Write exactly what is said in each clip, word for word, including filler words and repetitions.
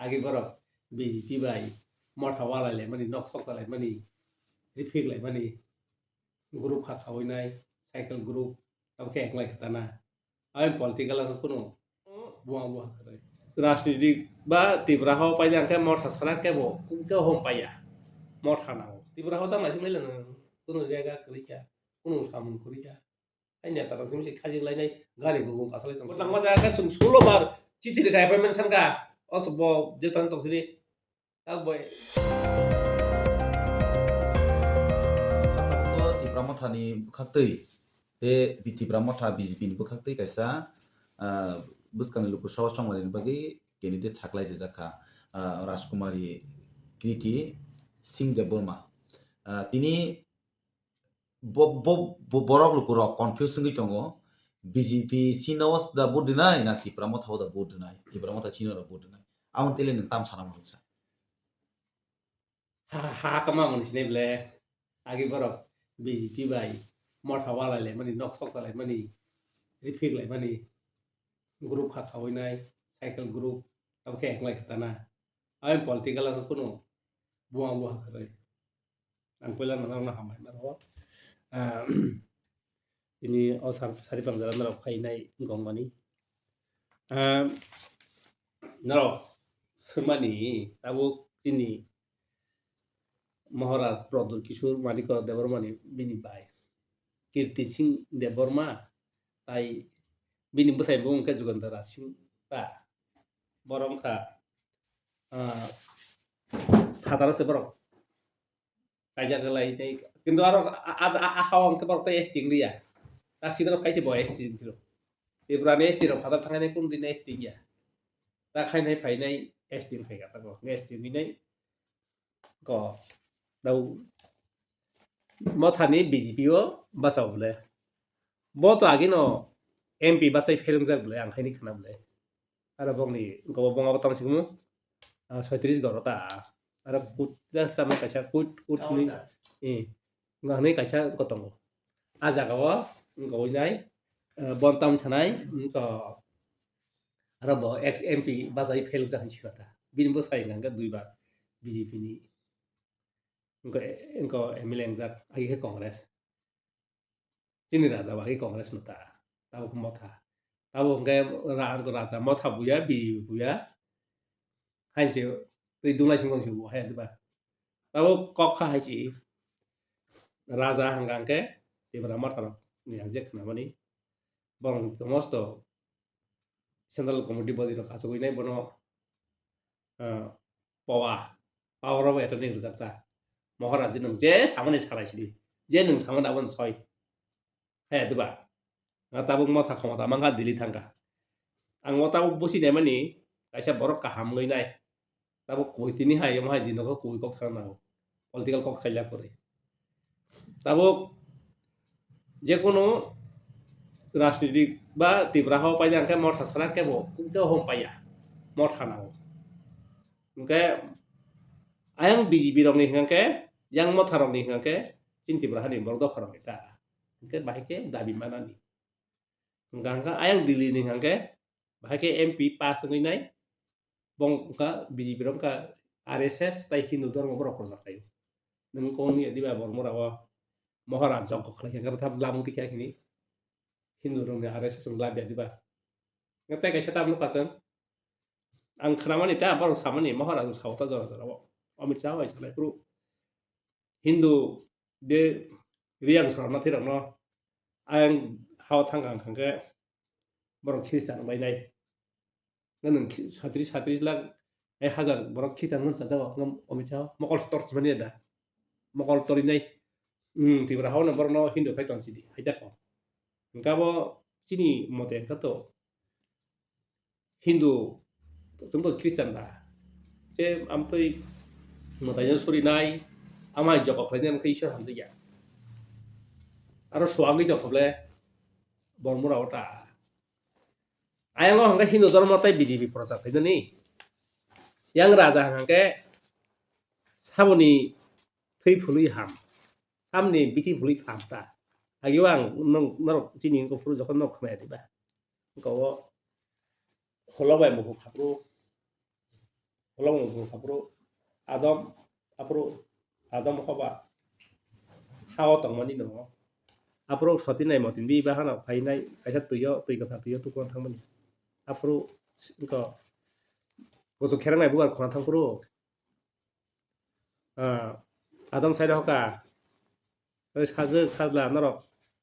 Agi borok B J P bai motha walai laimani, nok sok chalai mani, rifik laimani, group kha khawi nai, cycle group, abo khe eklai khe tana. Aboni political ang kunu buang buang khe. Rajnitik ba Tripura hao paida ang khe motha sana kebo, kebo hom paiya. Motha nango. Tripura hao tamo naising lai nang, kunu jaga kwrwi kha, kunu samung kwrwi kha. Hai neta rok simi se khajik lainai gari gugum kasalai tong. Nangma jaga khe chwng sulo bar chithi rwkha appointment sankha. O bo je tong tong sini. Tak boy. Tipra Motha ni bwkhaktwi, te Tipra Motha B J P ni bwkhaktwi kaisa, ah, bwskangni Lok Sabha chongmani bagwi candidate saklai rijak kha, ah, Rajkumari Kriti Singh Debbarma. Ah, tini bo, bo, bo, borok lukurok confuse wngwi tongo, B J P chino da vote rwnai na Tipra Motha o da vote rwnai, Tipra Motha chino da vote rwnai, aboni tele nwng tam sana muchungsa. Ha, ha, kama mani sinai ble, agi borok B J P bai motha walai laimani, nok sok chalai mani, rifik laimani, group kha khawi nai, cycle group, abo khe eklai khe tana. Aboni political ang kunu buang buang khe. Ang puila norokno hambai mano. Ah, tini o sar-, sari pangjara norok phainai wngkha mani. Ah, norok swmani tabuk chini Maharaj Pradyut Kishore Manikya Debbarmani bini bai Kirti Singh Debbarma tai bini bwsai bo wngkha Jugendra Singh ta. Borok wngkha, ah, phataro se borok kaijak lai tei, kintu aro a, a, a, a hao ang khe borok tei S T wng liya. Tak sidro phaise bo S T wng phiro. Tripura ni S T rok phatar thangnai kunu din S T wngya. Tak hainai phainai S T wng phaikha tako. S T wngwi nai ko dau Motha ni B J P o bachao bole. Bo to agino M P bachai pherengjak bole, ang haini khna bole. Aro bongni gobo bongo tamo singmo, ah, soitris goro ta. Aro kut, tamo kaisa kut, kut ni, eh, nga hwnwi kaisa kotongo. A jaga o wngkha winai, eh, bontam sanai, wngkha aro bo ex M P bachai pherengjak hinwi sikha ta. Bini bwsai hwnka hwnkhe duibar B J P ni. Wngkha, wngkha M L A wngjak, agi khe Congress. Chini raja bo agi Congress no ta. Tabuk Motha. Tabuk hwnkhe ra-, raja Motha buya, B J P buya. Hainse twi dunglai singkang se bo, hai diba? Tabuk kok kha hai se. Raja hwnkha hwnkhe Tipra Motha rok ni ang je khna mani. Borok mosto Central Committee body rok achugwi nai bono, ah, power, power of attorney rijak ta. Maharaj ji nwng je samani sarai sidi, je nwng samani aboni soi. Hai diba? Nga tabuk Motha khomota mankha, Delhi thangkha. Ang o tabuk busi naimani kaisa borok kaham wngwi nai. Tabuk kubui tini hai, omo hai dino khe kubui kok sana nango. Political kok khaila kwrwi. Tabuk jekunu rajnitik ba Tipra hao paida hwnkhe Motha sana kebo, kebo hom paiya. Motha nango. Hwnkhe ayang B J P rokni hwnkhe, yang Motha rokni hwnkhe, chini Tipra hani borok dopha rokni ta. Hwnkhe bahai khe dabi manani. Hwnkha hwnkha ayang Delhi ni hwnkhe, bahai khe M P pass wngwi nai, bong wngkha B J P rok wngkha R S S tei Hindu dhormo borok kwrwngsa khlaio. Nwng kok nungya diba borok mora o Maharaj jok kok khlai khe wngkha tham lamung tikha hini Hindu rok ni R S S wng labya diba. Tei kaisa tam nukha chwng. Ang khnamani ta borok samani Maharaj sao ta jora jora o. Amit Shah bai sanai phuru. Hindu de Riyang sora na thirok no ayang hao thang kang kang khe borok Christian bai nai. Nang satris satris lakh ek hazar borok Christian man sa jago ngam Amit Shah mokol tor mani da. Mokol tori nai. Hmm, Tipra hao no borok no Hindu khai ton sidi. Hai da ko. Hwnkha bo chini mote hwnkha to Hindu, chwng to Christian ba. Se amtwi mwtaino surinai, amai jokok khlainai wngkha Isor hamjakya. Aro suagwi tongkha ble bormura ota. Ayang o hwnkhe Hindu dhormo tei B J P prochar khlainani. Yang raja hwnkhe saboni thwi phunwi ham. Samni bithi phunwi ham ta. Agio ang nong, norok chini wngkha phuru jokhon nok khnaya diba. Wngkha o holok bai mukhuk khapru. Ulo wng aphuru Adam, aphuru Adam hoba ha-o tongmani no. Aphuru soti nai motin bi bahano phainai kaisa twi-o, twi kwthar twi-o tukuna thangmani. Aphuru wngkha kuchuk kherang nai bubar khona thangphuru, ah, Adam sai rw hoka, "Oi sajwk sajla norok,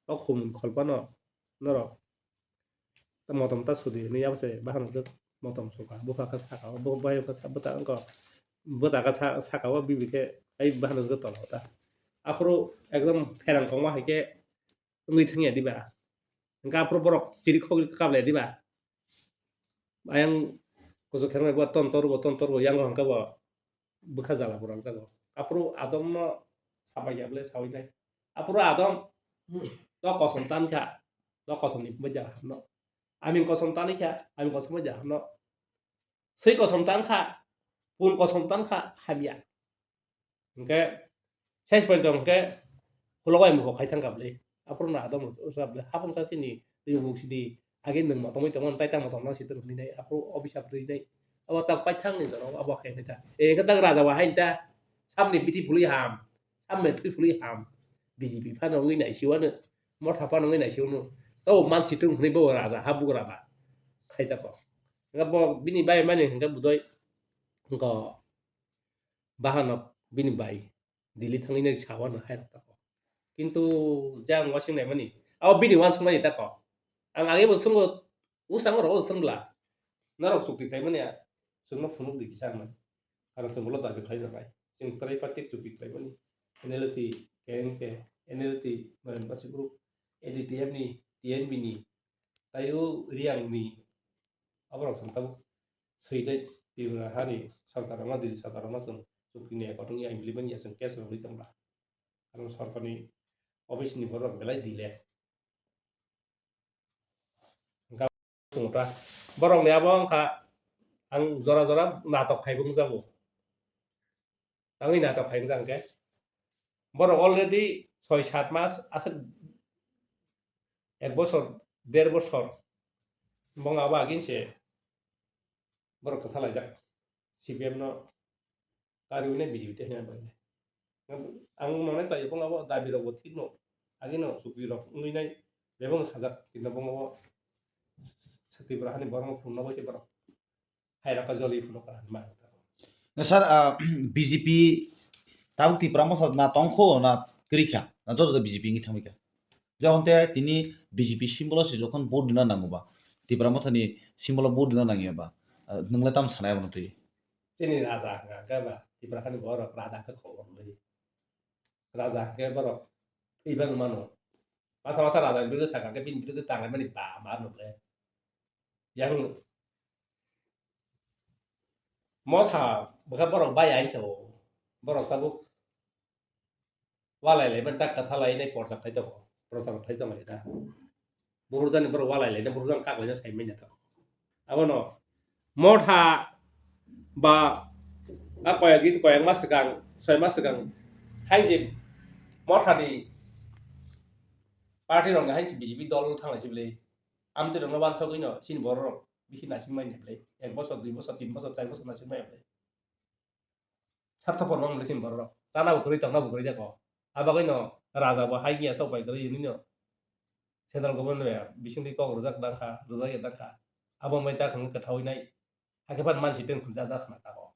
o khum kholpano norok motom ta sudi," hwnwi abo se bahanajwk motom suka. Bupha khe saka o, bu-, bwsai khe sa-, bwta wngkha, bwta khe sa-, saka o, bibi khe ai bahanajwk tola o ta. Aphuru ekdom pherang kongma hai khe wngwi thangya diba? Hwnkhe aphuru borok chiri khogwi kablai diba? Ayang kuchuk kherang bai bo ton torbo, ton torbo, yango hwnkhe bo bwkha jala bo rang jago. Aphuru Adomno sabai ya bwle sawi nai. Aphuru Adam, "No kosom tan kha, no kosom ni bai da hamno. Aming kosom tan kha, aming kosom bai da hamno. Swi kosom tan kha, pun kosom tan kha, hamya." Hwnkhe, ses pai tong khe, khulobai mukho khai thang kha bwle. Aphuru no Adam usa bwle, hapung sa sini, twi buk sidi, age nwng motomwi tongmani, tai tamo tongmani si tong hwnwi nai, aphuru obisa bwrwi nai. Abo tak paithang ni jora, abo khai nai ta. E, hwnkhe tak raja bo hai ta, samni bithi phului ham, samni thwi phului ham. B J P phano wngwi nai siwano, motha phano wngwi nai siwano. Tabo man si tong hwnwi bo raja, ha bugra ba. Khai ta kok. Hwnkhe bo bini bai mani hwnkhe budoi, hwnkhe bahanok bini bai Delhi thangwi nai sawano hai rok tako. Kintu jang wasing naimani, abo bini uansukmani tako. Ang age bo swngo, usang oro swngbla. Norok chukti khlaimani a, chwngno phunuk di kisa ang nai. Karon chwng ulo dabi khlai rwnai. Chwng tripartite chukti khlaimani. N L F, K N K, N L T, Noyonbasi group, A D T F ni, T N B ni, taiyo Reang ni, aborok chwng tabuk swi tei Tripura hani sorkar rokno, Delhi sorkar rokno chwng chukti ni accord wngya, imlibani ya chwng case rwgwi tongla. Karon sorkar ni office ni borok belai delay. Borok ni abo wngkha ang jora jora natok hai bo wngjago. Tangwi natok hai wngkha hwnkhe borok already soi sat mas aswk, ek bosor, der bosor bong abo agin se borok kwtha laijak C P M no kariwi nai B J P tei hwnwi ang bai. Ang mane tai bong abo dabi rok bo thik no, agino chukti rok wngwi nai bebak sajak kinto bong abo Tripura hani borok no phunukna bai se borok. Hai rok joli phunuk ka ma. Na sir, ah, B J P tabuk Tipra Motha na tongkho na kwrwi kha, na joto B J P wngwi thangwi kha. Jokhon te tini B J P symbol o se jokhon vote rwna nango ba, Tipra Motha ni symbol o vote rwna nangya ba, ah, nwng le tamo sanai abono twi? Chini raja hwnkha khe ba, Tipra hani borok raja khe khobor rwdi. Raja hwnkhe borok thwi bang mano. Masa masa raja ni birudo sakha khe bini birudo tanglai mani ba ma no le. Yang Motha bwkha borok bai ain sao. Borok tabuk walai lai ban tak katha lai nai porchak khai tongo. Porchak khai tongo eta. Buhur jani borok walai lai, buhur jani kak lai sai manya tongo. Abono Motha ba a koyok din koyok mas swkang, soi mas swkang hai je Motha ni party rok ni hai je B J P dol thang lai si bwle. Amtwi rokno wansogwi no chini borok rok bisi nasing manya bwle. Ek bosor, dui bosor, tin bosor, char bosor nasing manya bwle. Sartho porma mole chini borok rok. Chana bo kwrwi, tongna bo kwrwi jako. Abagwi no raja bo hai niya sok bai kwrwi hwnwi no. Central government bai bisingtwi kok rwjak dangkha, rwjak ya dangkha. Abo mai ta khang kwthawi nai. Hakhe phan mansi teng khunja jak khna tako.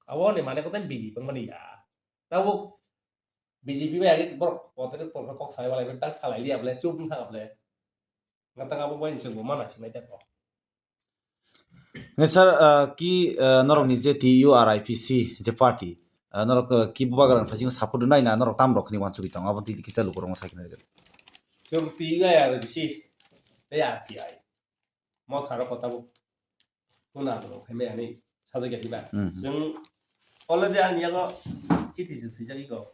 Abo ni mane kotai B J P mani ya. Tabuk B J P bai age borok potre porkha kok sai walai tak salai liya bole, chup wngkha bole. Ngatang abo bai chwng bo mana sinai tako. Nge sir, ah, ki, ah, norok ni je T U R I P C je party, ah, norok, ah, ki bubagra ni phaising support nai na norok tam rok ni wansugwi tongo, abo twi kisa lukurok no sakina rwgwi. Chwng T U R I P C tei R T I. Motha rok tabuk tuna borok khaimai ani sajak ya diba. Hmm, hmm. Chwng already ani yago chithi se swijak iko.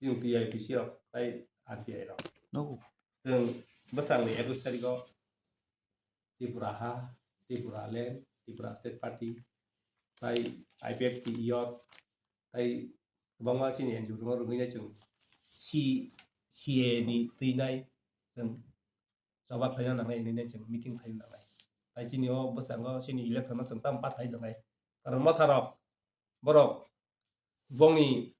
Chwng T I P C rok tai R T I rok. No. Chwng bwsang ni ekus tarikh o Tripura ha, Tripura land, Tripura State Party, tai I P F T yot, tai kwbangma chini N G O rok rwgwi nai chwng C, C A ni twi nai chwng choba khlaina nangnai, hinwi nai chwng meeting khlaina nangnai. Hai chini o bwskango chini election no chwng tamo pathai tongnai. Karon motharok borok bongni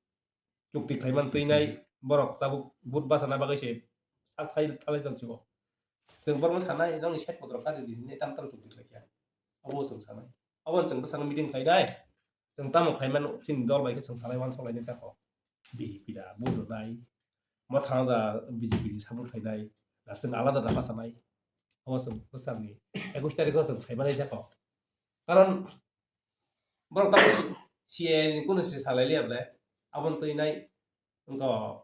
chukti khlaiman twinai borok tabuk vote bachana bagwi se sak thai thalai tong sio. Chwng borokno sanai nokni side kotor kari di hinwi tam tam chukti khlai kha. Obo chwng sanai. Obo chwng bwskango meeting khlainai. Chwng tamo khlaiman chini dol bai khe chwng salai uansuk lainai tako. B J P da vote rwnai. Mothano da B J P ni support khlainai. Da chwng alada da bachanai. Obo chwng bwskanni ekush tarikho chwng saimanai tako. Karon borok tamo C A A ni kunu se salai liya ble. Aboni twinai wngkha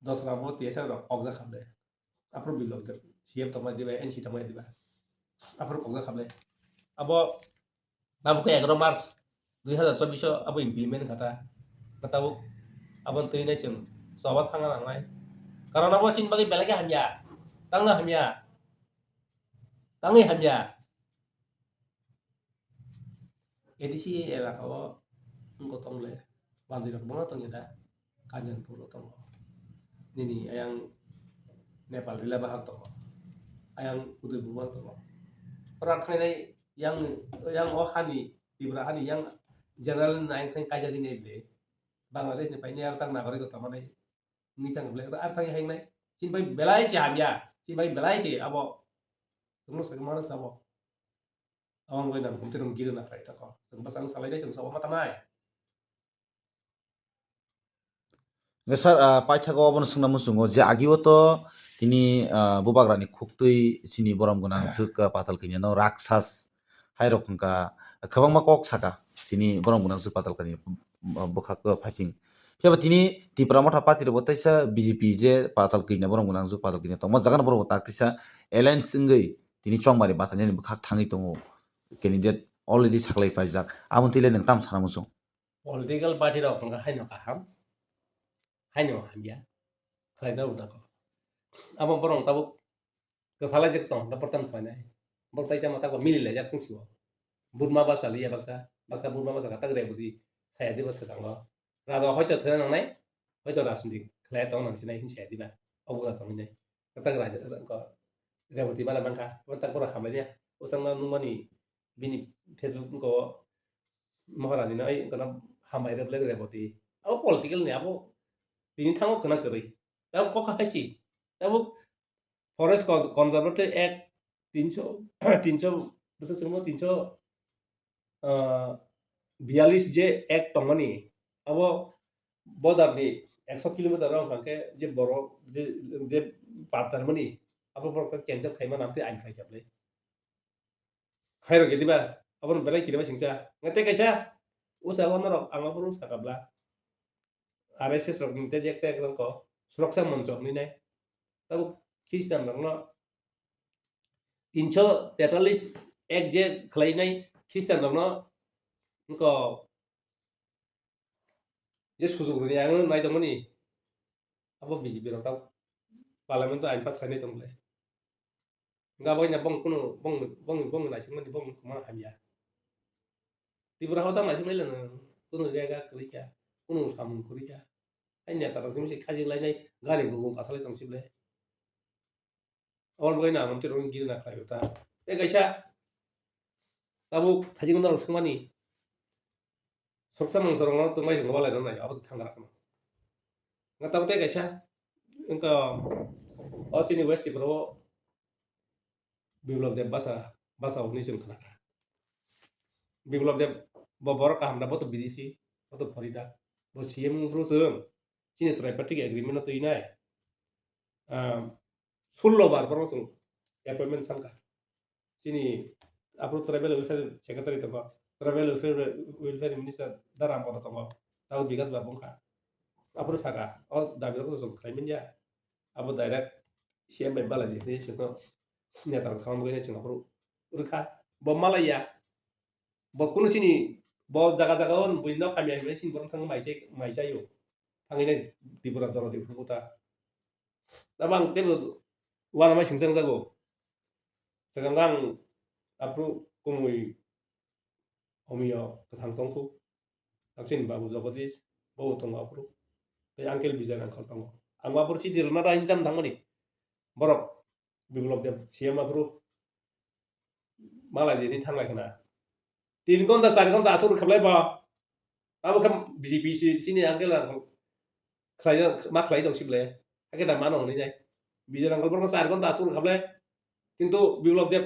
Dosra bo T S F rok kokjak kha ble. Aphuru Biplab Deb C M tongmani diba, N C tongmani diba. Aphuru kokjak kha ble. Abo, abo khe egaroh March dui hazar chobbish o abo implement kha ta. Tabuk aboni twinai chwng choba thangna nangnai. Karon abo chini bagwi belai khe hamya. Tangna hamya. Tangwi hamya. A D C elaka o wngkha tong le, manjwi rok bono tongya da, Kanchanpur o tongo, nini ayang Nepal rila bahar tongo, ayang Udaipur bahar tongo. Ora thainai yang, yang o hani, Tripura hani yang general ni ayang thani kaijagwi nai le, Bangladesh ni paine ar tak nagorik o tongmani wngwi thang le, ar thangwi hai wngnai, chini bai belai se hamya, chini bai belai se abo, chwngno sai mano sabo. Aboni bagwi nang bumtwi rok giri na khlai tako. Chwng bwsang salai dai, chwng sabo ma tanai. Hwnkhe sir, ah, paithago abono swngna muchungo je agio to tini, ah, bubagrani khuktwi chini borom gwnang swk, ah, patal kanya no raksas hai rok wngkha, kwbangma kok saka chini borom gwnang swk patal kanya, ah, bwkhak, ah, phaising. Phiya ba tini Tipra Motha Party rok bo teisa B J P je patal kanya borom gwnang swk patal kanya tongma jaga no borok bo tak teisa alliance wngwi tini chongmari bathani bwkhak thangwi tongo. Candidate already saklai paijak. Aboni twi le nwng tam sana muchung? Political party rok wngkha haino kaham, haino hamya, khlaina rwna kok. Abo borok tabuk kwphalai jek tong, hwnkhe borok tamo khlainai. Borok tai tamo tabuk mili laijak chwng sio. Burma basa liya baksa, baksa Burma basa kha tak Reboti saya diba swkango. Raja hoito thwna nangnai, hoito rajniti khlai tong nang sinai hin saya diba. Obo bwsa tong hinai. Kwtak raja, ko, Reboti bana mankha, kwtak borok hambai ya. Bwsakno nukmani bini Facebook wngkha o Maharani no, ai, wngkha no hambai rw belai Reboti. Abo political ni, abo tini thango kwna kwrwi. Abo kok hai si. Abo Forest Con-, Conservation Act tinso, tinso, bwswk chwngno tinso, ah, biyalish je act tongmani, abo border ni ekso kilometer o hwnkha khe je borok je, je par tarmani, abo borok khe cancel khaima nang tei ain khlai kha bwlai. Khairok ya diba, abono belai kirima singcha. Ngai tei kaisa, usa o norok ang aphuru sakabla. R S S rok ni tei jek tek rok ko, suraksa moncho hinwi nai. Tabuk Christian rok no, tinso tetalis ek je khlai nai Christian rok no, wngko je sujuk rwni ang nai tongmani, abo B J P rok tabuk parliament o ain pass khainai tong bwlai. Hwnkhe abo wngya bong kunu, bong, bong, bong naisingmani bong kwmano hamya. Tripura o tamo naisingmani le nwng kunu rega kwrwi kha, kunu samung kwrwi kha. Hai neta rok simi se khajik lainai gari gugum kasalai tong sibole. Aboni bagwi no ang amtwi rokno giri na khlaio ta. Tei kaisa tabuk thajikno norok swngmani. Soksa mangsa rokno chwng lai chwng walai rw nai abo thang rak no. Nga tabuk tei kaisa wngkha o chini West Tripura o Biplab Deb basa, basa hwnwi chwng khna kha. Biplab Deb bo borok kaham da, bo to B D C, bo to phori da. Bo C M wngphuru chwng chini tripartite agreement no twi nai. Ah, sullo bar borok chwng appointment san kha. Chini aphuru tribal welfare secretary tongo, tribal welfare, welfare minister da Ram Bora tongo, tabuk Bikas Babu wngkha. Aphuru saka, o dabi rok chwng khlai manya. Abo direct C M bai malai di hinwi chwngno neta rok thangma bagwi chwng aphuru rwkha. Bo malaiya. Bo kunu chini, bo jaga jaga o buini nok hamya hinwi chini borok thangwi mai chai, mai chaio. Thangwi nai Tripura doro Tripura buta. Tabang teibo uanamai singchang jago. Swkang ang aphuru kumui Omiyo kwthang tongkhu. Takchini babu Jagadish, bo tongo aphuru. Tei uncle Bijoy uncle tongo. Ang aphuru chiti rwna da income thangmani. Borok Biplab Deb C M aphuru. malai di hinwi thanglai khna. Tin ghonta, char ghonta aswk rwkhablai bo. Abo khe B J P si, sini uncle rang khlai, ma khlai tong sible. Hakhe da mano hwnwi nai. Bijoy uncle borok char ghonta aswk rwkhablai. Kintu Biplab Deb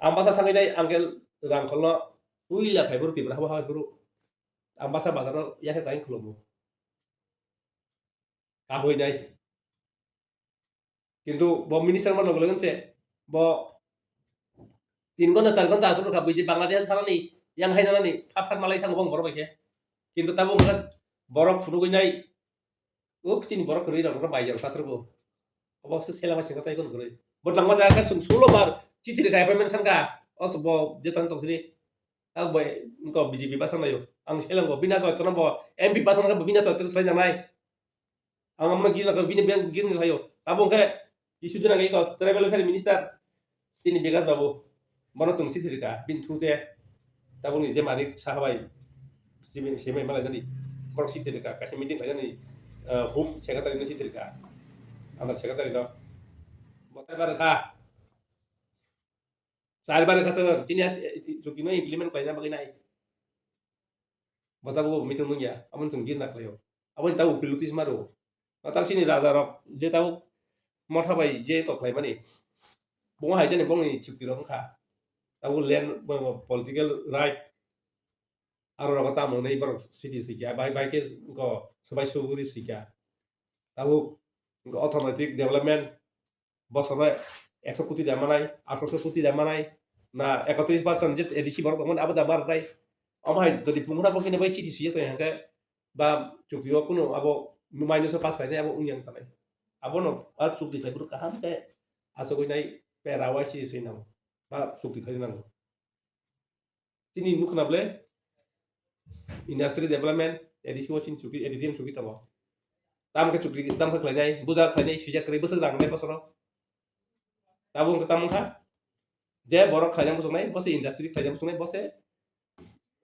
Ambasa thangwi nai uncle rang kholno puila phai phuru Tripura habo hai phuru. Ambasa bazaro yakhe kain khulumbo. Kabui nai. Kintu bo minister ma loge loge se bo tin ghonta char ghonta aswk rwkha buji Bangladesh thanani yang hai nanani phap phap malai thango bong borok bai khe. Kintu tabuk wngkha borok phunugwi nai uk chini borok kwrwi rok bai jang satro bo. Obo se selama singkha tai kono kwrwi. Bo tangma jaga khe chwng sulo bar chithi rwkha appointment sankha. Os bo jetan tong thini. Ang bai wngkha B J P basa naio. Ang selango bina jotono bo M P basa nangkha bina jotono sai nanai. Ang amno giri nangkha bini bini giri nangkha yo. Abo wngkhe issue dina ngai ko tribal welfare minister tini Bikash babu. Bono chwng chithi rwkha bini through te. Tabukni je manik saha bai simi simi malai jani. Borok chithi rwkha kaisa meeting khlai jani. Home secretary no chithi rwkha. Under secretary no. Botai bar rwkha. Char bar kha sir, chini chukti no implement khlaina bagwi nai. Bo tabuk bo meeting nungya, aboni chwng birna khlaio. Aboni tabuk notice maro. Bo tak chini raja rok je tabuk motha bai je to khlaimani. Bo hai jani bongni chukti rok wngkha. Tabuk land, bo political right. Aro rogo tamo hwnwi borok city swikha, bai, bai khe wngkha swbai suguri swikha. Tabuk wngkha automatic development. Bosoro ekso koti da manai, atharoso koti da manai, na ekotris percent je A D C borok tongmani abo da manai. Omo hai jodi punghuna bo khe bai chiti swijak tong hwnkhe ba chukti o kunu abo minus o pass khlainai abo wngya wngkha nai. Abono a chukti khlai bwrwi kaham khe achugwi nai pera wai chiti swi nango ba chukti khlai nango. Chini nukna ble industry development A D C o chini chukri, A D C ni chukri tongo. Tam khe chukri, tam khe khlainai, buja khlainai, swijak kwrwi bwswk rang nai bosoro. Tabuk wngkha tam wngkha. Je borok khlaina muchungnai, bo se industry khlaina muchungnai, bo se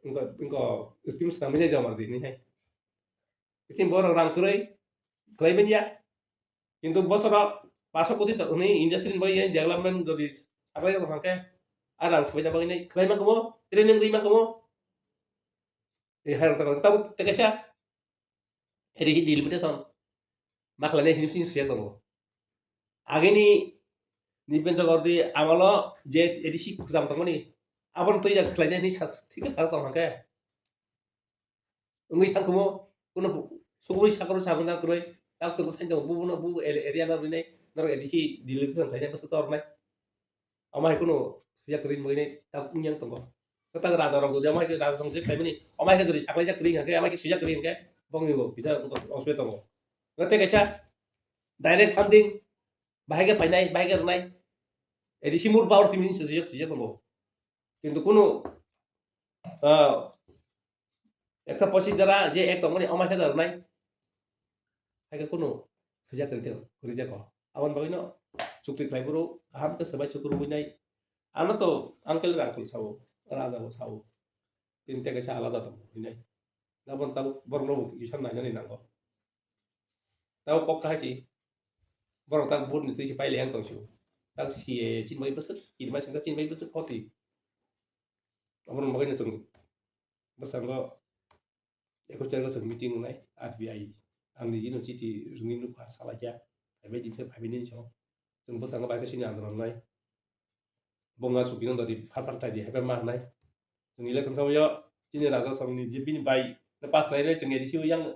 wngkha, wngkha scheme swnamwi joma rwdi hinwi hai. Chini borok rang kwrwi khlai manya. Kintu bosoro paso koti to hwnwi industry ni bagwi development jodi saklai tong khe, a rang swbaina bagwi nai khlai ma kumo, training rwi ma kumo. E hai rok tabuk tei kaisa A D C delimitation ma khlainai hini sini swijak tongo. Agini Nipen Chakraborty amalo je A D C kwcham tongmani, abono twi jak khlainai hini sa, thik sa tong khe. Wngwi thang khumo, kuno sugui sakro sabung jang kwrwi, tak sugui sai tongo, bubuno bu area no rwinai, norok A D C delimitation khlainai bwswk tornai. Omo hai kunu swijak kwrwi hinwi tak wngya tongo. Kwtal raja rok jodi omo hai khe raja song je khlaimani, omo hai khe jodi saklaijak kwrwi hwnkhe, omo hai khe swijak kwrwi hwnkhe, bongni bo kisa osubida tongo. Tei kaisa direct funding, bahai khe painai, bahai khe rwnai, A D C more power simi swijak, swijak tongo. Kintu kunu, ah, ekso pochis dara je ek tongmani omo hai khe da rwnai. Hai khe kunu swijak kwrwi de, kwrwi de ko. Aboni bagwino chukti khlai phuru kaham khe swbai chukrubui nai. Ano to uncle rangkul sao, raja bo sao. Tini tei kaisa alada tongo hinwi nai. Tabuk tabuk borok no bo kisa nainani nango. Tabuk kok kahai si. Borok tak vote ni twi se pailai ang tong sio. Tak C A A chini bai bwswk, chini bai sengkha chini bai bwswk khoti. Aboni bagwino chwng bwskango ekus tarikgo chwng meeting wngnai R B I. Ang nijino chithi rwngwi nukha, salaikha. Phaibai din khe phaibai nini song. Chwng bwskango bai khe chini andolon wngnai. Bo wngkha chukino dodi phar phar tai di haiphai ma hwnai. Chwng election sabaio chini raja songni je bini bai no pass khlainai chwng A D C o yang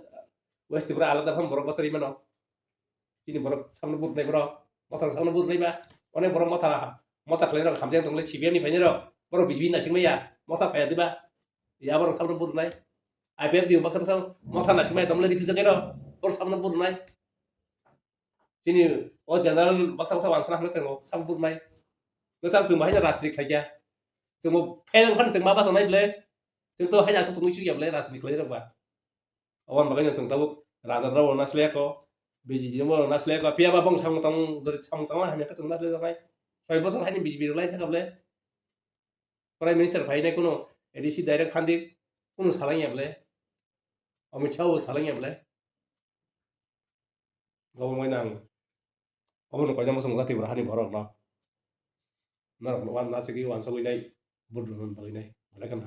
West Tripura alada phano borok bwsari mano. Chini borok samno burunai borok, motha samno burunai ba, onek borok motha, motha khlainai rok hamjak tonglai C P M ni phainai rok, borok B J P naising maya, motha phaiya diba, ya borok samno burunai, I P F ni baksa baksa motha naising maya tonglai riphi jagai rok, borok samno burunai. Chini o general baksa baksa wansana hamjak tongo, samno burunai. Bwsang chwng bahai no rajniti khlaikha, chwngbo phaiyang phano chwng ma bachang nai ble, chwng to haino aswk tongwi chukya ble rajniti khlai rok ba. Aboni bagwino chwng tabuk raja rok bo naslai kho, B J P rok bo naslai kho, phiya ba bong samung tang, dori samung tang hamya khe chwng naslai jaknai. Soi bosor haini B J P rok lai thangkha ble. Prime Minister phainai kuno A D C direct phandik, kuno salangya ble. Amit Shah bo salangya ble. Gobang bai nang. Obono koina bosong jati bwrwi hani borok no. norok no wan nasigi wansogwi nai, vote rwna bagwi nai, belai kheno